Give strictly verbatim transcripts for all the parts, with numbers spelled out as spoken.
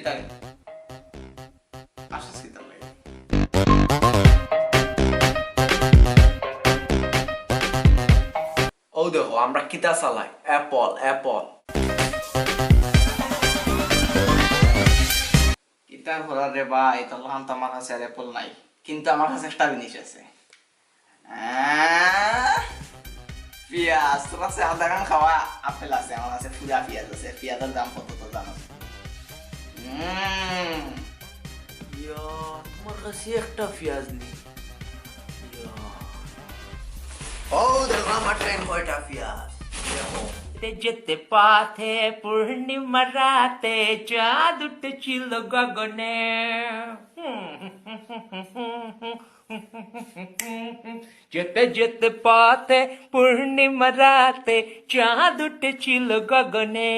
জানি। আশ্বাস দিতাম ভাই। ও দেখো, আমরা কিতা চালাই? Apple, Apple. কিতা করার রে ভাই, তোর লাখান তো আমার কাছে আর অ্যাপল নাই, কিন্তু আমার কাছে একটা জিনিস আছে। আহ, পিয়াজ। তোর কাছে আধা কান খাওয়া আপেল আছে, আমার কাছে পুরা পিয়াজ আছে। পিয়াজের দাম কত তো জানো? উম। ইয়া, তোমার কাছে একটা পিয়াজ নেই। ইয়া। ও, দেখো আমার টাইম কয়টা পিয়াজ। দেখো। যেতে যেতে পথে পূর্ণিমা রাতে চাঁদ উঠেছিল গগনে। যেতে যেতে পথে পূর্ণিমা রাতে চাঁদ উঠেছিল গগনে।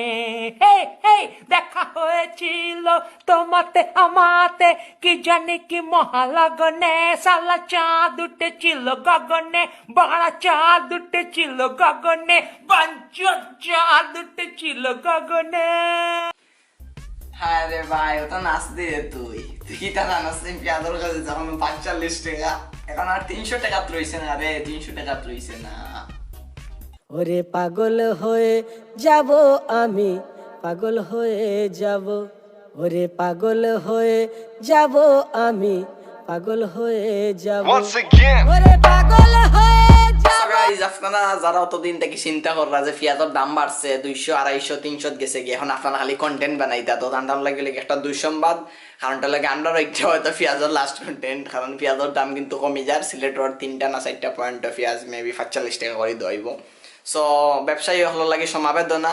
হে, হে, দেখা হয়েছিল তোমাতে আমাতে, কি জানি কি মহালগনে। সালা চাঁদ উঠেছিল গগনে, বড় চাঁদ উঠেছিল গগনে, বাঞ্চর চাঁদ উঠেছিল গগনে। হায় রে ভাই, অত নাচ দে তুই। তুই কিতা জানোস নি, পিয়াজর কেজি যখন পাঁচচল্লিশ টাকা, এখন আর তিনশো টাকাত রইছে না রে, তিনশো টাকাত রইছে না। ওরে পাগল হয়ে যাব আমি, পাগল হয়ে যাব। ওরে পাগল হয়ে যাব আমি, পাগল হয়ে যাব। Once again. ওরে পাগল হয়ে যাব। So guys, আপনারা যারা অতদিন থাকি চিন্তা কররা যে পিয়াজর দাম বাড়ছে, দুইশো, আড়াইশো, তিনশোত গেছে গিয়া, এখন আপনারা খালি content বানাইতা, তো তানরার লাগি অইলো একটা দুঃসংবাদ। কারণটা লাগে আমরারও একটা হয়তো পিয়াজর last content, কারণ পিয়াজর দাম কিন্তু কমি যার। সিলেটর তিনটা না চাইরটা পয়েন্টও পিয়াজ maybe পাঁচচল্লিশ টাকা করি দেওয়া অইবো। So ব্যবসায়ী অকলর লাগি সমবেদনা,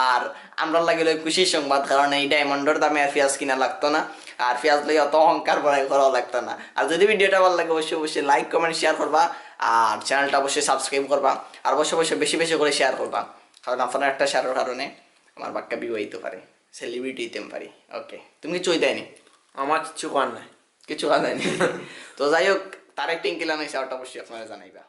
আর আমরার লাগি অইলো খুশির সংবাদ, কারণ এই ডায়মন্ডর দামে আর পিয়াজ কিনা লাগতো না, আর পিয়াজ লইয়া অত অহংকার বড়াই করাও লাগতো না। আর যদি ভিডিওটা ভালা লাগে অবশ্যই অবশ্যই like, comment, share করবা, আর চ্যানেলটা অবশ্যই subscribe করবা, আর অবশ্যই অবশ্যই বেশি বেশি করি share করবা, কারণ আপনার একটা শেয়ারর কারণে আমার বাক্কা view অইতো পারে, celebrity অইতাম পারি। ওকে, তুমি কিচ্ছু অইতায় নি? আমার কিচ্ছু করার নাই। কিচ্ছু করার নাই নি? তো যাই হোক, তারেক টিঙ্কিলা নাইছে, ওটা অবশ্যই আপনারা জানাইবা।